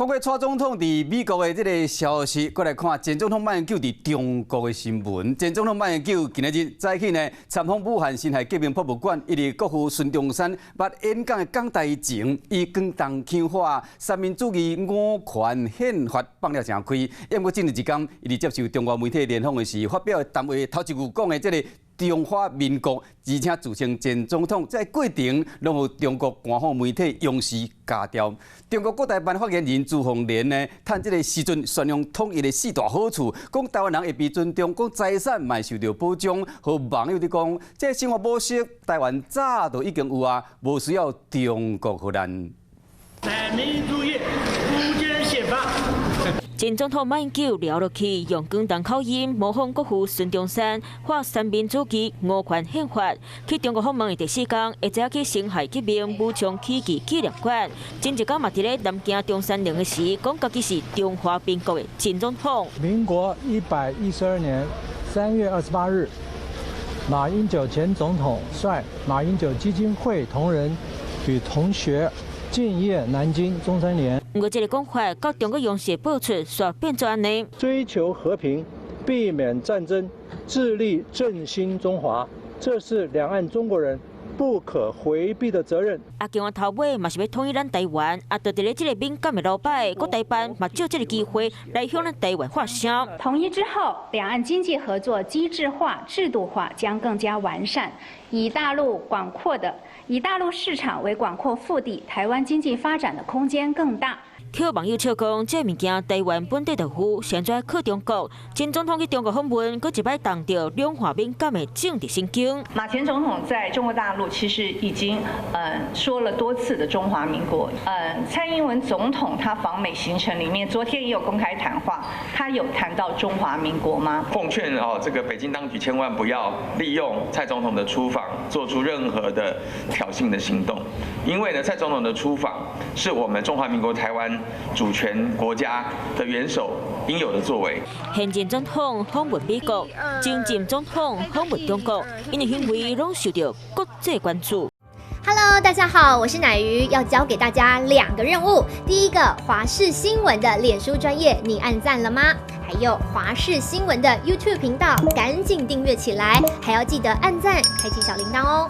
看過蔡總統佇美國的這个消息，過來看前總統馬英九佇中國的新聞。前總統馬英九今仔日早起呢，參訪武漢辛亥革命博物館，伊佇國父孫中山捌演講的講台前，以廣東腔話三民主義五權憲法放了誠開。毋過前一工，伊佇接受中國媒體聯訪的時，發表的談話頭一句講的這个中華民國，而且自稱前總統，這個過程攏予中國官方媒體央視鉸掉。中國國台辦發言人朱鳳蓮呢，趁這个時陣宣揚統一的四大好處，講台灣人會被尊重，講財產嘛會受著保障，予網友佇講，這个生活模式台灣早就已經有啊，無需要中國予咱。三民主義，五權憲法。前總統馬英九撩落去，用廣東口音模仿國父孫中山，發三民主義五權憲法。去中國訪問的第四工，會知去辛亥革命武昌起義紀念館。前一工嘛佇咧南京中山陵的時，講家己是中華民國的前總統。民國112年3月28日，馬英九前總統率馬英九基金會同仁與同學進謁南京中山陵。毋過，這个講法，到中國央視播出，煞變做按呢。追求和平，避免戰爭，致力振興中華，這是兩岸中國人不可迴避的責任。啊，共頭尾嘛是欲統一咱台灣，啊，就佇咧這个敏感的禮拜，國台辦嘛藉這个機會來向咱台灣發聲。統一之後，兩岸經濟合作機制化、制度化將更加完善，以大陸市場為廣闊腹地，台灣經濟發展的空間更大。予網友笑講，這个物件台灣本地就有，現在靠中國。前總統去中國訪問，閣一擺動著兩岸敏感的政治神經。馬前總統在中國大陸其實已經說了多次的中華民國。蔡英文總統他訪美行程裡面，昨天也有公開談話，他有談到中華民國嗎？奉勸哦，這個北京當局千萬不要利用蔡總統的出訪做出任何的挑釁的行動，因為呢，蔡總統的出訪是我們中華民國台灣主權國家的元首應有的作為。現任總統訪問美國，前任總統訪問中國，𪜶的行為攏受著國際關注。 Hello，大家好，我是奶魚，要交給大家兩個任務。第一個，華視新聞的臉書專頁，你按讚了嗎？還有華視新聞的 YouTube 頻道，趕緊訂閱起來，還要記得按讚，開啟小鈴鐺哦。